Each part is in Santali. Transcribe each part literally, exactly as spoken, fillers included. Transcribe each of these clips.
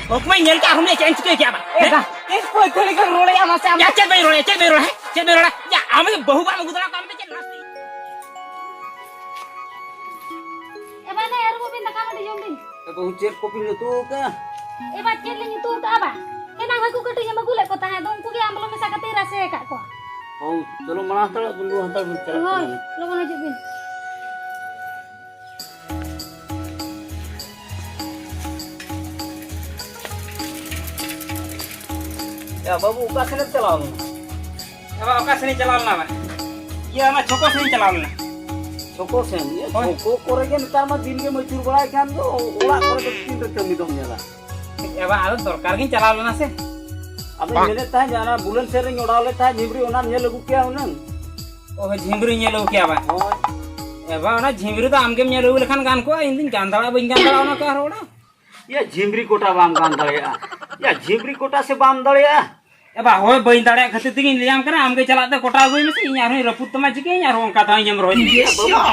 ᱦᱚᱠ ᱢᱟᱧ ᱧᱮᱞ ᱠᱮᱫ, ᱟᱨᱦᱚᱸ ᱪᱮᱫ ᱮᱢ ᱪᱤᱠᱟᱹ ᱠᱮᱫᱟ ᱟᱵᱟᱨ? ᱮ ᱫᱟ, ᱮ ᱚᱠᱚᱭ ᱛᱟᱹᱲᱤ ᱠᱚᱢ ᱨᱚᱲᱮᱫᱼᱟ, ᱢᱟᱥᱮ ᱟᱢ? ᱭᱟ, ᱪᱮᱫ ᱵᱟᱹᱧ ᱨᱚᱲᱮᱫᱼᱟ, ᱪᱮᱫ ᱵᱟᱹᱧ ᱨᱚᱲᱮᱫᱼᱟ, ᱦᱮᱸ? ᱪᱮᱫ ᱵᱟᱹᱧ ᱨᱚᱲᱟ? ᱭᱟ, ᱟᱢ ᱜᱮ ᱵᱟᱹᱦᱩ ᱵᱟᱢ ᱟᱹᱜᱩ ᱫᱟᱲᱮᱭᱟᱜ ᱠᱟᱱ ᱛᱮ ᱪᱮᱫ ᱱᱟᱥᱛᱤ? ᱮ ᱵᱟ, ᱱᱮ, ᱟᱹᱨᱩᱵᱚᱜ ᱵᱤᱱ, ᱫᱟᱠᱟ ᱢᱟᱹᱰᱤ ᱡᱚᱢ ᱵᱤᱱ᱾ ᱮ ᱵᱟᱹᱦᱩ, ᱪᱮᱫ ᱠᱚᱯᱮ ᱩᱛᱩ ᱟᱠᱟᱫᱼᱟ? ᱮ ᱵᱟ, ᱪᱮᱫ ᱞᱤᱧ ᱩᱛᱩ ᱟᱠᱟᱫᱼᱟ ᱵᱟ? ᱮᱱᱟᱝ ᱦᱟᱹᱠᱩ ᱠᱟᱹᱴᱤᱡ ᱮᱢ ᱟᱹᱜᱩ ᱞᱮᱫ ᱠᱚ ᱛᱟᱦᱮᱸᱫ, ᱩᱱᱠᱩ ᱜᱮ ᱟᱢᱵᱽᱞᱚ ᱢᱮᱥᱟ ᱠᱟᱛᱮ ᱨᱟᱥᱮ ᱟᱠᱟᱫ ᱠᱚᱣᱟ᱾ ᱦᱚᱸ, ᱪᱚᱞᱚ, ᱢᱟᱲᱟᱝ ᱦᱟᱛᱟᱲᱚᱜ ᱵᱚᱱ, ᱨᱩᱣᱟᱹᱲ ᱦᱟᱛᱟᱲ ᱵᱚᱱ, ᱪᱟᱞᱟᱜ ᱦᱳᱭ, ᱠᱟᱱᱟ᱾ ᱞᱚᱜᱚᱱ ᱦᱤᱡᱩᱜ ᱵᱤᱱ᱾ ᱭᱟ ᱵᱟᱹᱵᱩ, ᱚᱠᱟ ᱥᱮᱱᱮᱢ ᱪᱟᱞᱟᱣ ᱞᱮᱱᱟ? ᱮ ᱵᱟ, ᱚᱠᱟ ᱥᱮᱱᱤᱧ ᱪᱟᱞᱟᱣ ᱞᱮᱱᱟ ᱵᱟ? ᱤᱭᱟᱹ, ᱚᱱᱟ ᱪᱷᱚᱠᱚ ᱥᱮᱱᱤᱧ ᱪᱟᱞᱟᱣ ᱞᱮᱱᱟ᱾ ᱪᱷᱚᱠᱚ ᱥᱮᱱ? ᱤᱭᱟᱹ, ᱦᱳᱭ᱾ ᱪᱷᱚᱠᱚ ᱠᱚᱨᱮ ᱜᱮ ᱱᱮᱛᱟᱨ ᱢᱟ ᱫᱤᱱ ᱜᱮᱢ ᱟᱹᱪᱩᱨ ᱵᱟᱲᱟᱭ ᱠᱷᱟᱱ ᱫᱚ, ᱚᱲᱟᱜ ᱠᱚᱨᱮ ᱫᱚ ᱛᱤᱱ ᱨᱮ ᱠᱟᱹᱢᱤ ᱫᱚᱢ ᱧᱮᱞᱟ? ᱮ ᱵᱟ, ᱟᱫᱚ ᱫᱚᱨᱠᱟᱨ ᱜᱤᱧ ᱪᱟᱞᱟᱣ ᱞᱮᱱᱟ ᱥᱮ᱾ ᱟᱫᱚᱧ ᱢᱮᱱᱮᱫ ᱛᱟᱦᱮᱸᱫ, ᱚᱱᱟ ᱵᱩᱞᱟᱹᱱ ᱥᱮᱫ ᱨᱤᱧ ᱚᱰᱟᱣ ᱞᱮᱫ ᱛᱟᱦᱮᱸᱫ ᱡᱷᱤᱢᱨᱤ, ᱚᱱᱟᱢ ᱧᱮᱞ ᱟᱹᱜᱩ ᱠᱮᱭᱟ ᱦᱩᱱᱟᱹᱝ᱾ ᱚ, ᱡᱷᱤᱢᱨᱤ ᱧᱮᱞ ᱟᱹᱜᱩ ᱠᱮᱭᱟ ᱵᱟ? ᱦᱳᱭ᱾ ᱮ ᱵᱟ, ᱚᱱᱟ ᱡᱷᱤᱢᱨᱤ ᱫᱚ ᱟᱢᱜᱮᱢ ᱧᱮᱞ ᱟᱹᱜᱩ ᱞᱮᱠᱷᱟᱱ ᱜᱟᱱ ᱠᱚᱜᱼᱟ, ᱤᱧ ᱫᱩᱧ ᱜᱟᱱ ᱫᱟᱲᱮᱭᱟᱜᱼᱟ, ᱵᱟᱹᱧ ᱜᱟᱱ ᱫᱟᱲᱮᱭᱟᱜᱼᱟ ᱚᱱᱟ ᱠᱚ ᱟᱨ ᱚᱰᱟᱣ᱾ ᱭᱟ, ᱡᱷᱤᱢᱨᱤ ᱠᱚᱴᱟ ᱵᱟᱢ ᱜᱟᱱ ᱫᱟᱲᱮᱭᱟᱜᱼᱟ? ᱭᱟ, ᱡᱷᱤᱢᱨᱤ ᱠᱚᱴᱟ ᱥᱮ ᱵᱟᱢ ᱫᱟᱲᱮᱭᱟᱜᱼᱟ? ᱮ ᱵᱟ, ᱦᱳᱭ, ᱵᱟᱹᱧ ᱫᱟᱲᱮᱭᱟᱜ ᱠᱷᱟᱹᱛᱤᱨ ᱛᱮᱜᱤᱧ ᱞᱟᱹᱭᱟᱢ ᱠᱟᱱᱟ, ᱟᱢᱜᱮ ᱪᱟᱞᱟᱜ ᱛᱮ ᱠᱚᱴᱟ ᱟᱹᱜᱩᱭ ᱢᱮᱥᱮ, ᱤᱧ ᱟᱨᱦᱚᱸᱧ ᱨᱟᱹᱯᱩᱫ ᱛᱟᱢᱟ, ᱪᱤᱠᱟᱹᱭᱟᱹᱧ ᱟᱨᱦᱚᱸ ᱚᱱᱠᱟ ᱛᱮᱦᱚᱸ ᱤᱧᱮᱢ ᱨᱚᱦᱚᱭ ᱛᱤᱧᱟ?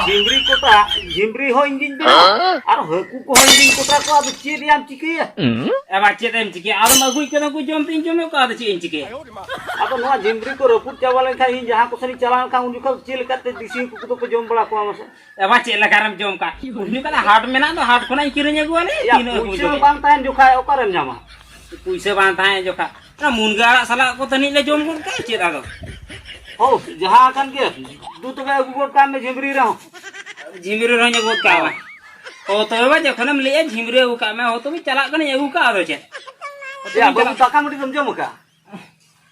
ᱡᱷᱤᱢᱨᱤ ᱠᱚᱴᱟ, ᱡᱷᱤᱢᱨᱤ ᱦᱚᱸ ᱤᱧ ᱜᱤᱧ ᱵᱮᱱᱟᱣᱟ, ᱟᱨ ᱦᱟᱹᱠᱩ ᱠᱚᱦᱚᱸ ᱤᱧ ᱜᱤᱧ ᱠᱚᱴᱟ ᱠᱚᱣᱟ, ᱟᱫᱚ ᱪᱮᱫ ᱭᱟᱢ ᱪᱤᱠᱟᱹᱭᱟ? ᱮ ᱵᱟ, ᱪᱮᱫ ᱮᱢ ᱪᱤᱠᱟᱹᱭᱟ? ᱟᱫᱚᱢ ᱟᱹᱜᱩᱭ ᱠᱟᱱᱟ ᱠᱚ, ᱡᱚᱢ ᱛᱮ ᱤᱧ ᱡᱚᱢᱮᱫ ᱠᱚᱣᱟ, ᱟᱫᱚ ᱪᱮᱫ ᱤᱧ ᱪᱤᱠᱟᱹᱭᱟ? ᱟᱫᱚ ᱱᱚᱣᱟ ᱡᱷᱤᱢᱨᱤ ᱠᱚ ᱨᱟᱹᱯᱩᱫ ᱪᱟᱵᱟ ᱞᱮᱱᱠᱷᱟᱱ, ᱤᱧ ᱡᱟᱦᱟᱸ ᱠᱚ ᱥᱮᱱ ᱤᱧ ᱪᱟᱞᱟᱣ ᱞᱮᱱᱠᱷᱟᱱ, ᱩᱱ ᱡᱚᱠᱷᱚᱱ ᱪᱮᱫ ᱞᱮᱠᱟᱛᱮ ᱫᱮᱥᱤ ᱦᱟᱹᱠᱩ ᱠᱚᱫᱚ ᱠᱚ ᱡᱚᱢ ᱵᱟᱲᱟ ᱠᱚᱣᱟ ᱢᱟᱥᱮ? ᱮ ᱵᱟ, ᱪᱮᱫ ᱞᱮᱠᱟᱨᱮᱢ ᱡᱚᱢ ᱠᱚᱣᱟ? ᱩᱱ ᱡᱚᱠᱷᱚᱱ ᱦᱟᱴ ᱢᱮᱱᱟᱜ ᱫᱚ, ᱦᱟᱴ ᱠᱷᱚᱱᱟᱜ ᱤᱧ ᱠᱤᱨᱤᱧ ᱟᱹᱜᱩᱣᱟᱞᱮ, ᱭᱟ, ᱛᱤᱱᱟᱹᱜ ᱦᱟᱹᱠᱩ ᱯᱩᱭᱥᱟᱹ ᱡᱚᱢᱮᱭᱟ? ᱵᱟᱝ ᱛᱟᱦᱮᱱ ᱡᱚᱠᱷᱟᱡ ᱚᱠᱟᱨᱮᱢ ᱧᱟᱢᱟ? ᱯᱩᱭᱥᱟᱹ ᱵᱟᱝ ᱛᱟᱦᱮᱸ ᱡᱚᱠᱷᱟᱡ ᱚᱱᱟ ᱢᱩᱱᱜᱟᱹ ᱟᱲᱟᱜ ᱥᱟᱞᱟᱜ ᱠᱚ ᱛᱟᱹᱱᱤᱡ ᱞᱮ ᱡᱚᱢ ᱜᱚᱫ ᱠᱟᱜᱼᱟ, ᱪᱮᱫ ᱟᱫᱚ? ᱦᱳ, ᱡᱟᱦᱟᱸ ᱟᱠᱟᱱ ᱜᱮ, ᱫᱩ ᱛᱚᱵᱮ ᱟᱹᱜᱩ ᱜᱚᱫ ᱠᱟᱜ ᱢᱮ ᱡᱷᱤᱢᱨᱤ ᱨᱮᱦᱚᱸ᱾ ᱡᱷᱤᱢᱨᱤ ᱨᱮᱦᱚᱸᱧ ᱟᱹᱜᱩ ᱜᱚᱫ ᱠᱟᱜᱼᱟ᱾ ᱦᱳᱭ᱾ ᱦᱳ, ᱛᱚᱵᱮ ᱢᱟ ᱡᱚᱠᱷᱚᱱᱮᱢ ᱞᱟᱹᱭᱮᱫᱼᱟ ᱡᱷᱤᱢᱨᱤ ᱟᱹᱜᱩ ᱠᱟᱜ ᱢᱮ, ᱦᱳ, ᱛᱚᱵᱮ ᱪᱟᱞᱟᱜ ᱠᱟᱹᱱᱟᱹᱧ ᱟᱹᱜᱩ ᱠᱟᱜᱼᱟ, ᱟᱫᱚ ᱪᱮᱫ? ᱭᱟ, ᱵᱟᱹᱵᱩ, ᱪᱟᱞᱟᱜ ᱫᱟᱠᱟ ᱢᱟᱹᱰᱤ ᱫᱚᱢ ᱡᱚᱢ ᱟᱠᱟᱫᱼᱟ?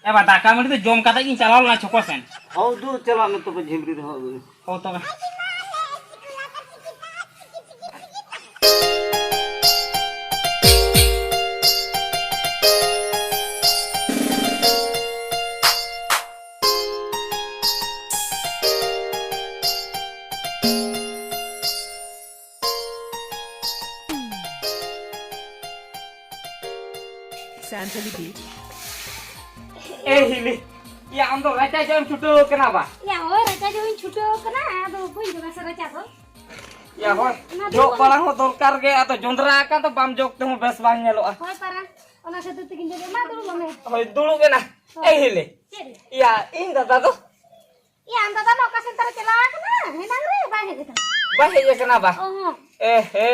ᱮ ᱵᱟ, ᱫᱟᱠᱟ ᱢᱟᱹᱰᱤ ᱫᱚ ᱡᱚᱢ ᱠᱟᱛᱮ ᱜᱤᱧ ᱪᱟᱞᱟᱣ ᱞᱮᱱᱟ ᱪᱷᱚᱠᱚ ᱥᱮᱱ᱾ ᱦᱚᱸ, ᱫᱩ ᱪᱟᱞᱟᱜ ᱢᱮ ᱛᱚᱵᱮ, ᱡᱷᱤᱢᱨᱤ ᱨᱮᱦᱚᱸ ᱟᱹᱜᱩᱭ ᱢᱮ᱾ ᱦᱚᱸ ᱛᱚᱵᱮ᱾ ᱥᱟᱱᱛᱟᱞᱤ ᱵᱤᱴ᱾ ᱮ ᱦᱤᱞᱤ, ᱭᱟ, ᱟᱢ ᱫᱚ ᱨᱟᱪᱟ ᱡᱚᱜ ᱮᱢ ᱪᱷᱩᱴᱟᱹᱣ ᱠᱟᱱᱟ ᱵᱟ? ᱭᱟ, ᱦᱳᱭ, ᱨᱟᱪᱟ ᱡᱚᱜ ᱤᱧ ᱪᱷᱩᱴᱟᱹᱣ ᱠᱟᱱᱟ, ᱟᱫᱚ ᱵᱟᱹᱧ ᱡᱚᱜᱟ ᱥᱮ ᱨᱟᱪᱟ ᱫᱚ᱾ ᱭᱟ, ᱦᱳᱭ᱾ ᱚᱱᱟ ᱫᱚ ᱡᱚᱜ ᱵᱟᱲᱟ ᱦᱚᱸ ᱫᱚᱨᱠᱟᱨ ᱜᱮ, ᱟᱫᱚ ᱡᱚᱸᱰᱨᱟ ᱟᱠᱟᱱ ᱫᱚ ᱵᱟᱢ ᱡᱚᱜ ᱛᱮᱦᱚᱸ ᱵᱮᱥ ᱵᱟᱝ ᱧᱮᱞᱚᱜᱼᱟ᱾ ᱦᱳᱭ, ᱯᱟᱨᱟ, ᱚᱱᱟ ᱠᱷᱟᱹᱛᱤᱨ ᱛᱮᱜᱮᱧ ᱫᱮᱡᱚᱜ ᱢᱟ, ᱫᱩᱲᱩᱵ ᱢᱮ᱾ ᱦᱳᱭ, ᱫᱩᱲᱩᱵ ᱮᱱᱟ᱾ ᱦᱳᱭ᱾ ᱮ ᱦᱤᱞᱤ᱾ ᱪᱮᱫ ᱨᱮ? ᱭᱟ, ᱤᱧ ᱫᱟᱫᱟ ᱫᱚ? ᱭᱟ, ᱟᱢ ᱫᱟᱫᱟ ᱢᱟ ᱚᱠᱟ ᱥᱮᱱ ᱛᱟᱞᱮ ᱪᱟᱞᱟᱣ ᱟᱠᱟᱱᱟ, ᱦᱮᱱᱟᱝ ᱨᱮ ᱵᱟᱭ ᱦᱮᱡ ᱟᱠᱟᱱᱟ᱾ ᱵᱟᱭ ᱦᱮᱡ ᱟᱠᱟᱱᱟ ᱵᱟ? ᱚ ᱦᱚᱸ᱾ ᱮ ᱦᱮ᱾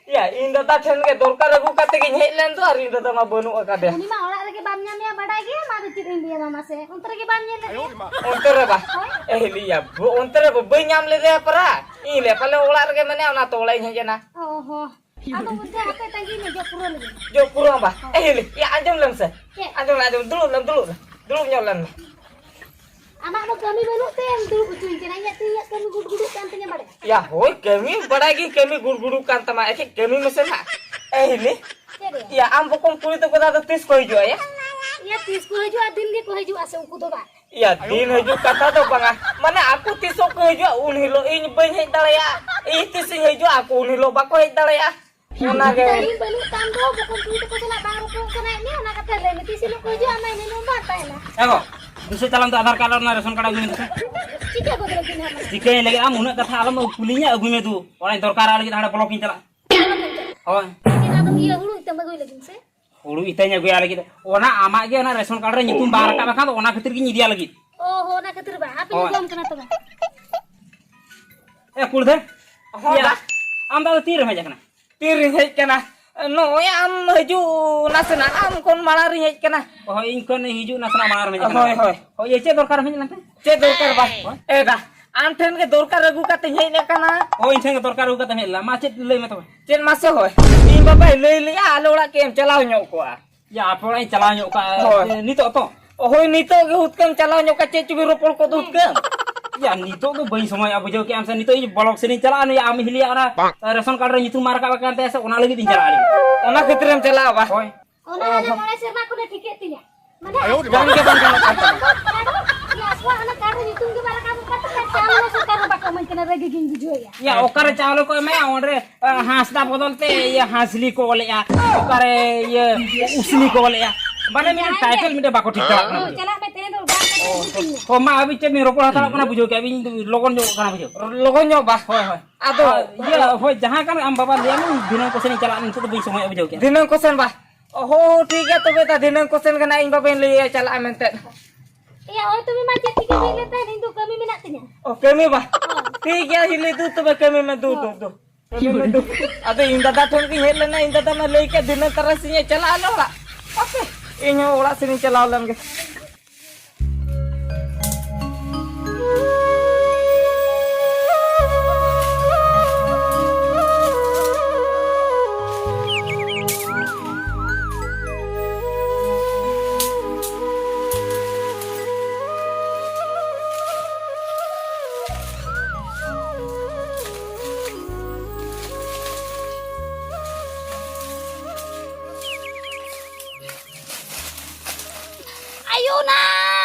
ᱭᱟ, ᱤᱧ ᱫᱟᱫᱟ ᱴᱷᱮᱱ ᱜᱮ ᱫᱚᱨᱠᱟᱨ ᱟᱹᱜᱩ ᱠᱟᱛᱮ ᱜᱤᱧ ᱦᱮᱡ ᱞᱮᱱ ᱫᱚ, ᱟᱨ ᱤᱧ ᱫᱟᱫᱟ ᱢᱟ ᱵᱟᱹᱱᱩᱜ ᱟᱠᱟᱫᱮᱭᱟ᱾ ᱩᱱᱤ ᱢᱟ ᱚᱲᱟᱜ ᱨᱮᱜᱮ ᱵᱟᱢ ᱧᱟᱢᱮᱭᱟ, ᱵᱟᱰᱟᱭ ᱜᱮᱭᱟᱢ, ᱟᱫᱚ ᱪᱮᱫ ᱤᱧ ᱞᱟᱹᱭᱟ ᱢᱟ ᱢᱟᱥᱮ? ᱚᱱᱛᱮ ᱨᱮᱜᱮ ᱵᱟᱢ ᱧᱮᱞ ᱞᱮᱫᱮᱭᱟ? ᱚᱱᱛᱮ ᱨᱮ ᱵᱟ? ᱦᱳᱭ᱾ ᱮ ᱦᱤᱞᱤ ᱭᱟ, ᱵᱚ-, ᱚᱱᱛᱮ ᱨᱮ ᱵᱟ-, ᱵᱟᱹᱧ ᱧᱟᱢ ᱞᱮᱫᱮᱭᱟ ᱯᱟᱨᱟ᱾ ᱤᱧ ᱞᱟᱹᱭᱟ ᱯᱟᱞᱮ ᱚᱲᱟᱜ ᱨᱮᱜᱮ ᱢᱮᱱᱟᱭᱟ, ᱚᱱᱟᱛᱮ ᱚᱲᱟᱜ ᱤᱧ ᱦᱮᱡ ᱮᱱᱟ᱾ ᱚ ᱦᱚᱸ᱾ ᱟᱫᱚ ᱚᱱᱛᱮ ᱦᱟᱯᱮ ᱛᱟᱺᱜᱤ ᱢᱮ, ᱡᱚᱜ ᱯᱩᱨᱟᱹᱣ ᱞᱮᱜᱮ᱾ ᱡᱚᱜ ᱯᱩᱨᱟᱹᱣ ᱵᱟ? ᱮ ᱦᱤᱞᱤ, ᱭᱟ, ᱟᱸᱡᱚᱢ ᱞᱮᱢ ᱥᱮ᱾ ᱪᱮᱫ? ᱟᱸᱡᱚᱢ ᱞᱮ, ᱟᱸᱡᱚᱢ, ᱫᱩᱲᱩᱵ ᱞᱮᱢ, ᱫᱩᱲᱩᱵ ᱞᱮᱢ, ᱫᱩᱲᱩᱵ ᱧᱚᱜ ᱞᱮᱢ ᱢᱮ᱾ ᱟᱢᱟᱜ ᱫᱚ ᱠᱟᱹᱢᱤ ᱵᱟᱹᱱᱩᱜ ᱛᱮᱢ ᱫᱩᱲᱩᱵ ᱦᱚᱪᱚᱧ ᱠᱟᱱᱟ, ᱤᱧᱟᱹᱜ ᱛᱮ ᱤᱧᱟᱹᱜ ᱠᱟᱹᱢᱤ ᱜᱩᱰ ᱜᱩᱰᱩᱜ ᱠᱟᱱ ᱛᱤᱧᱟ ᱵᱟᱲᱮ᱾ ᱭᱟ, ᱦᱳᱭ, ᱠᱟᱹᱢᱤ ᱵᱟᱲᱟᱭ ᱜᱤᱧ, ᱠᱟᱹᱢᱤ ᱜᱩᱲ ᱜᱩᱲᱩᱜ ᱠᱟᱱ ᱛᱟᱢᱟ, ᱮᱠᱷᱮᱡ ᱠᱟᱹᱢᱤ ᱢᱮᱥᱮ ᱱᱟᱜ᱾ ᱮ ᱦᱤᱞᱤ, ᱪᱮᱫ ᱨᱮᱭᱟᱜ? ᱭᱟ, ᱟᱢ ᱵᱚᱠᱚᱢ ᱠᱩᱲᱤ ᱛᱟᱠᱚ ᱫᱚ ᱟᱫᱚ ᱛᱤᱥ ᱠᱚ ᱦᱤᱡᱩᱜᱼᱟ ᱭᱟ? ᱭᱟ, ᱛᱤᱥ ᱠᱚ ᱦᱤᱡᱩᱜᱼᱟ, ᱫᱤᱱ ᱜᱮᱠᱚ ᱦᱤᱡᱩᱜᱼᱟ ᱥᱮ ᱩᱱᱠᱩ ᱫᱚ ᱵᱟᱝ? ᱭᱟ, ᱫᱤᱱ ᱦᱤᱡᱩᱜ ᱠᱟᱛᱷᱟ ᱫᱚ ᱵᱟᱝᱟ, ᱢᱟᱱᱮ ᱟᱠᱚ ᱛᱤᱥᱚᱜ ᱠᱚ ᱦᱤᱡᱩᱜᱼᱟ, ᱩᱱ ᱦᱤᱞᱳᱜ ᱤᱧ ᱵᱟᱹᱧ ᱦᱮᱡ ᱫᱟᱲᱮᱭᱟᱜᱼᱟ, ᱤᱧ ᱛᱤᱥᱤᱧ ᱦᱤᱡᱩᱜᱼᱟ, ᱟᱠᱚ ᱩᱱ ᱦᱤᱞᱳᱜ ᱵᱟᱠᱚ ᱦᱮᱡ ᱫᱟᱲᱮᱭᱟᱜᱼᱟ᱾ ᱚᱱᱟᱜᱮ᱾ ᱴᱟᱭᱤᱢ ᱵᱟᱹᱱᱩᱜ ᱛᱟᱢ ᱫᱚ, ᱵᱚᱠᱚᱢ ᱠᱩᱲᱤ ᱛᱟᱠᱚ ᱥᱟᱞᱟᱜ ᱵᱟᱝ ᱨᱚᱯᱚᱲ ᱥᱟᱱᱟᱭᱮᱫ ᱢᱮᱭᱟ, ᱚᱱᱟ ᱠᱟᱛᱷᱟ ᱞᱟᱹᱭ ᱢᱮ, ᱛᱤᱥ ᱦᱤᱞᱳᱜ ᱠᱚ ᱦᱤᱡᱩᱜᱼᱟ, ᱟᱢ ᱢᱟ ᱤᱱᱟᱹ ᱦᱤᱞᱳᱜ ᱵᱟᱢ ᱛᱟᱦᱮᱱᱟ᱾ ᱮ ᱜᱚ, ᱵᱩᱥᱟᱹᱜ ᱪᱟᱞᱟᱜ ᱢᱮ ᱛᱚ, ᱟᱫᱷᱟᱨ ᱠᱟᱨᱰ ᱟᱨ ᱱᱚᱣᱟ ᱨᱮᱥᱚᱱ ᱠᱟᱨᱰ ᱟᱹᱜᱩᱭ ᱢᱮ ᱥᱮ᱾ ᱪᱤᱠᱟᱹ ᱜᱚᱫ ᱞᱟᱹᱜᱤᱫ ᱦᱟᱸᱜ ᱢᱟᱱᱮ? ᱪᱤᱠᱟᱹᱭ ᱞᱟᱹᱜᱤᱫ ᱟᱢ ᱩᱱᱟᱹᱜ ᱠᱟᱛᱷᱟ ᱟᱞᱚᱢ ᱠᱩᱞᱤᱧᱟ, ᱟᱹᱜᱩᱭ ᱢᱮ ᱫᱩ, ᱚᱲᱟᱜ ᱤᱧ ᱫᱚᱨᱠᱟᱨ ᱟᱨ ᱞᱟᱹᱜᱤᱫ ᱦᱟᱸᱰᱮ ᱵᱞᱚᱠ ᱤᱧ ᱪᱟᱞᱟᱜ᱾ ᱪᱮᱫ ᱟᱫᱚᱢ ᱤᱭᱟᱹ ᱦᱩᱲᱩ ᱤᱛᱟᱹᱢ ᱟᱹᱜᱩᱭ ᱞᱟᱹᱜᱤᱫ ᱥᱮ? ᱦᱩᱲᱩ ᱤᱛᱟᱹᱧ ᱟᱹᱜᱩᱭᱟ ᱞᱟᱹᱜᱤᱫ, ᱚᱱᱟ ᱟᱢᱟᱜ ᱜᱮ ᱚᱱᱟ ᱨᱮᱥᱚᱱ ᱠᱟᱨᱰ ᱨᱮ ᱧᱩᱛᱩᱢ ᱵᱟᱝ ᱨᱟᱠᱟᱵ ᱟᱠᱟᱱ ᱫᱚ, ᱚᱱᱟ ᱠᱷᱟᱹᱛᱤᱨ ᱜᱤᱧ ᱤᱫᱤᱭᱟ ᱞᱟᱹᱜᱤᱫ᱾ ᱚ ᱦᱚ, ᱚᱱᱟ ᱠᱷᱟᱹᱛᱤᱨ ᱵᱟᱝ, ᱦᱟᱯᱮ ᱦᱳᱭ᱾ ᱧᱩᱛᱩᱢ ᱠᱟᱱᱟ ᱛᱚᱵᱮ᱾ ᱮ ᱠᱩᱲᱫᱟᱹ, ᱦᱚᱸ, ᱭᱟ, ᱫᱟ᱾ ᱟᱢ ᱫᱚ ᱟᱫᱚ ᱛᱤᱨᱮᱢ ᱦᱮᱡ ᱟᱠᱟᱱᱟ? ᱛᱤᱨᱤᱧ ᱦᱮᱡ ᱟᱠᱟᱱᱟ? ᱱᱚᱜᱼᱚᱭ ᱟᱢ ᱦᱤᱡᱩᱜ ᱱᱟᱥᱮᱱᱟᱜ, ᱟᱢ ᱠᱷᱚᱱ ᱢᱟᱲᱟᱝ ᱨᱤᱧ ᱦᱮᱡ ᱟᱠᱟᱱᱟ᱾ ᱦᱳᱭ, ᱤᱧ ᱠᱷᱚᱱ ᱦᱤᱡᱩᱜ ᱱᱟᱥᱮᱱᱟᱜ ᱢᱟᱲᱟᱝ ᱨᱮᱢ ᱦᱮᱡ ᱟᱠᱟᱱᱟ᱾ ᱦᱳᱭ, ᱦᱳᱭ᱾ ᱦᱳᱭ, ᱤᱭᱟᱹ, ᱪᱮᱫ ᱫᱚᱨᱠᱟᱨ ᱮᱢ ᱦᱮᱡ ᱞᱮᱱᱟ ᱛᱮ? ᱪᱮᱫ ᱫᱚᱨᱠᱟᱨ ᱵᱟ? ᱦᱳᱭ᱾ ᱮ ᱫᱟ, ᱟᱢ ᱴᱷᱮᱱ ᱜᱮ ᱫᱚᱨᱠᱟᱨ ᱟᱹᱜᱩ ᱠᱟᱛᱮᱧ ᱦᱮᱡ ᱟᱠᱟᱱᱟ᱾ ᱦᱳᱭ, ᱤᱧ ᱴᱷᱮᱱ ᱜᱮ ᱫᱚᱨᱠᱟᱨ ᱟᱹᱜᱩ ᱠᱟᱛᱮᱢ ᱦᱮᱡ ᱞᱮᱱᱟ᱾ ᱢᱟ, ᱪᱮᱫ ᱞᱟᱹᱭ ᱢᱮ ᱛᱚᱵᱮ? ᱪᱮᱫ ᱢᱟᱥᱮ ᱦᱳᱭ? ᱤᱧ ᱵᱟᱵᱟᱭ ᱞᱟᱹᱭ ᱞᱮᱜᱼᱟ, ᱟᱞᱮ ᱚᱲᱟᱜ ᱠᱮᱢ ᱪᱟᱞᱟᱣ ᱧᱚᱜ ᱠᱚᱜᱼᱟ᱾ ᱭᱟ, ᱟᱯᱮ ᱚᱲᱟᱜ ᱤᱧ ᱪᱟᱞᱟᱣ ᱧᱚᱜ ᱠᱚᱜᱼᱟ᱾ ᱦᱳᱭ᱾ ᱮ, ᱱᱤᱛᱚᱜ ᱛᱚ? ᱦᱳᱭ, ᱱᱤᱛᱚᱜ ᱜᱮ ᱦᱩᱛᱠᱟᱹᱢ ᱪᱟᱞᱟᱣ ᱧᱚᱜ ᱠᱚᱜᱼᱟ᱾ ᱪᱮᱫ ᱪᱚᱵᱤᱱ ᱨᱚᱯᱚᱲ ᱠᱚ ᱦᱩᱛᱠᱟᱹᱢ? ᱭᱟ, ᱱᱤᱛᱚᱜ ᱫᱚ ᱵᱟᱹᱧ ᱥᱚᱢᱚᱭᱚᱜᱼᱟ, ᱵᱩᱡᱷᱟᱹᱣ ᱠᱮᱜᱼᱟᱢ ᱥᱮ? ᱱᱤᱛᱚᱜ ᱤᱧ ᱵᱞᱚᱠ ᱥᱮᱫ ᱤᱧ ᱪᱟᱞᱟᱜᱼᱟ, ᱱᱩᱭ ᱟᱢ ᱦᱤᱞᱤᱭᱟᱜ ᱚᱱᱟ, ᱮ, ᱨᱮᱥᱚᱱ ᱠᱟᱨᱰ ᱨᱮ ᱧᱩᱛᱩᱢ ᱵᱟᱝ ᱨᱟᱠᱟᱵ ᱟᱠᱟᱱ ᱛᱟᱭᱟ ᱥᱮ, ᱚᱱᱟ ᱞᱟᱹᱜᱤᱫ ᱤᱧ ᱪᱟᱞᱟᱜᱼᱟ᱾ ᱚᱱᱟ ᱠᱷᱟᱹᱛᱤᱨᱮᱢ ᱪᱟᱞᱟᱜᱼᱟ ᱵᱟ? ᱦᱳᱭ᱾ ᱚᱱᱟ ᱟᱞᱮ ᱢᱚᱬᱮ ᱥᱮᱨᱢᱟ ᱠᱷᱚᱱᱮ ᱴᱷᱤᱠᱟᱹᱭᱮᱫ ᱛᱤᱧᱟ᱾ ᱢᱟᱱᱮ ᱟᱭᱳ ᱨᱮ ᱵᱟᱝ ᱜᱮ ᱵᱟᱝ ᱜᱟᱱᱚᱜ ᱠᱟᱱ ᱛᱟᱢᱟ᱾ ᱤᱭᱟᱹ, ᱟᱠᱚᱣᱟᱜ ᱚᱱᱟ ᱠᱟᱨᱰ ᱨᱮ ᱧᱩᱛᱩᱢ ᱜᱮ ᱵᱟᱝ ᱨᱟᱠᱟᱵ ᱠᱟᱱ ᱛᱟᱠᱚᱣᱟ, ᱪᱟᱣᱞᱮ ᱦᱚᱸ ᱥᱚᱨᱠᱟᱨ ᱦᱚᱸ ᱵᱟᱠᱚ ᱮᱢᱟᱹᱧ ᱠᱟᱱᱟ, ᱨᱟᱹᱜᱤ ᱜᱤᱧ ᱵᱩᱡᱷᱟᱹᱣᱮᱫᱼᱟ᱾ ᱭᱟ, ᱚᱠᱟᱨᱮ ᱪᱟᱣᱞᱮ ᱠᱚ ᱮᱢᱟᱭᱟ? ᱚᱸᱰᱮ, ᱟ, ᱦᱟᱸᱥᱫᱟ ᱵᱚᱫᱚᱞ ᱛᱮ, ᱤᱭᱟᱹ, ᱦᱟᱸᱥᱞᱤ ᱠᱚ ᱚᱞᱮᱜᱼᱟ᱾ ᱚᱠᱟᱨᱮ, ᱤᱭᱟᱹ, ᱩᱥᱞᱤ ᱠᱚ ᱚᱞᱮᱜᱼᱟ᱾ ᱢᱟᱱᱮ ᱢᱤᱫᱴᱮᱱ ᱴᱟᱭᱴᱮᱞ ᱢᱤᱫᱴᱮᱱ ᱵᱟᱠᱚ ᱴᱷᱤᱠ ᱫᱟᱲᱮᱭᱟᱜ ᱠᱟᱱᱟ᱾ ᱚ, ᱪᱟᱞᱟᱜ ᱢᱮ, ᱛᱮᱦᱮᱧ ᱫᱚ ᱵᱟᱝ ᱠᱟᱹᱴᱤᱡ ᱢᱤᱴᱤᱝ ᱢᱮ᱾ ᱚ, ᱢᱟ, ᱟᱹᱵᱤᱱ ᱪᱮᱫ ᱵᱤᱱ ᱨᱚᱯᱚᱲ ᱦᱟᱛᱟᱲᱚᱜ ᱠᱟᱱᱟ ᱵᱩᱡᱷᱟᱹᱣ ᱠᱮᱜᱼᱟ ᱵᱤᱱ, ᱤᱧ ᱫᱚ ᱞᱚᱜᱚᱱ ᱧᱚᱜ ᱠᱟᱱᱟ ᱵᱩᱡᱷᱟᱹᱣ᱾ ᱞᱚᱜᱚᱱ ᱧᱚᱜ ᱵᱟ, ᱦᱳᱭ, ᱦᱳᱭ᱾ ᱟᱫᱚ ᱟᱨ ᱤᱭᱟᱹ, ᱦᱳᱭ, ᱡᱟᱦᱟᱸ ᱠᱟᱱ ᱟᱢ ᱵᱟᱵᱟ ᱞᱟᱹᱭᱟᱢ, ᱫᱷᱤᱱᱟᱹᱝ ᱠᱚᱥᱮᱱ ᱤᱧ ᱪᱟᱞᱟᱜᱼᱟ, ᱱᱤᱛᱚᱜ ᱫᱚ ᱵᱟᱹᱧ ᱥᱚᱢᱚᱭᱚᱜᱼᱟ ᱵᱩᱡᱷᱟᱹᱣ ᱠᱮᱜᱼᱟ᱾ ᱫᱷᱤᱱᱟᱹᱝ ᱠᱚᱥᱮᱱ ᱵᱟ? ᱦᱳ, ᱴᱷᱤᱠ ᱜᱮᱭᱟ ᱛᱚᱵᱮ ᱫᱟ, ᱫᱷᱤᱱᱟᱹᱝ ᱠᱚᱥᱮᱱ ᱜᱮ ᱱᱟᱜ ᱤᱧ ᱵᱟᱵᱟᱧ ᱞᱟᱹᱭᱟᱭᱟ ᱪᱟᱞᱟᱜᱼᱟ ᱢᱮᱱᱛᱮ᱾ ᱮᱭᱟ, ᱦᱳᱭ ᱛᱚᱵᱮ ᱢᱟ, ᱪᱮᱫ ᱪᱤᱠᱟᱹ ᱵᱤᱱ ᱞᱟᱹᱭ ᱛᱟᱦᱮᱸᱫ, ᱤᱧ ᱫᱚ ᱠᱟᱹᱢᱤ ᱢᱮᱱᱟᱜ ᱛᱤᱧᱟ᱾ ᱚ, ᱠᱟᱹᱢᱤ ᱵᱟ? ᱦᱳᱭ᱾ ᱴᱷᱤᱠ ᱜᱮᱭᱟ, ᱦᱤᱞᱤ ᱫᱩ ᱛᱚᱵᱮ ᱠᱟᱹᱢᱤ ᱢᱮ, ᱫᱩ, ᱫᱩ, ᱦᱳᱭ᱾ ᱫᱩ᱾ ᱠᱟᱹᱢᱤ ᱢᱮ, ᱫᱩ᱾ ᱟᱫᱚ ᱤᱧ ᱫᱟᱫᱟ ᱴᱷᱮᱱ ᱜᱤᱧ ᱦᱮᱡ ᱞᱮᱱᱟ, ᱤᱧ ᱫᱟᱫᱟ ᱢᱟ ᱞᱟᱹᱭ ᱠᱮᱫ ᱫᱷᱤᱱᱟᱹᱝ ᱛᱟᱨᱟᱥᱤᱧ ᱮ ᱪᱟᱞᱟᱜᱼᱟ ᱟᱞᱮ ᱚᱲᱟᱜ᱾ ᱦᱟᱯᱮ, ᱤᱧ ᱦᱚᱸ ᱚᱲᱟᱜ ᱥᱮᱱ ᱤᱧ ᱪᱟᱞᱟᱣ ᱞᱮᱱ ᱜᱮ᱾ ᱟᱭᱳ ᱱᱟ,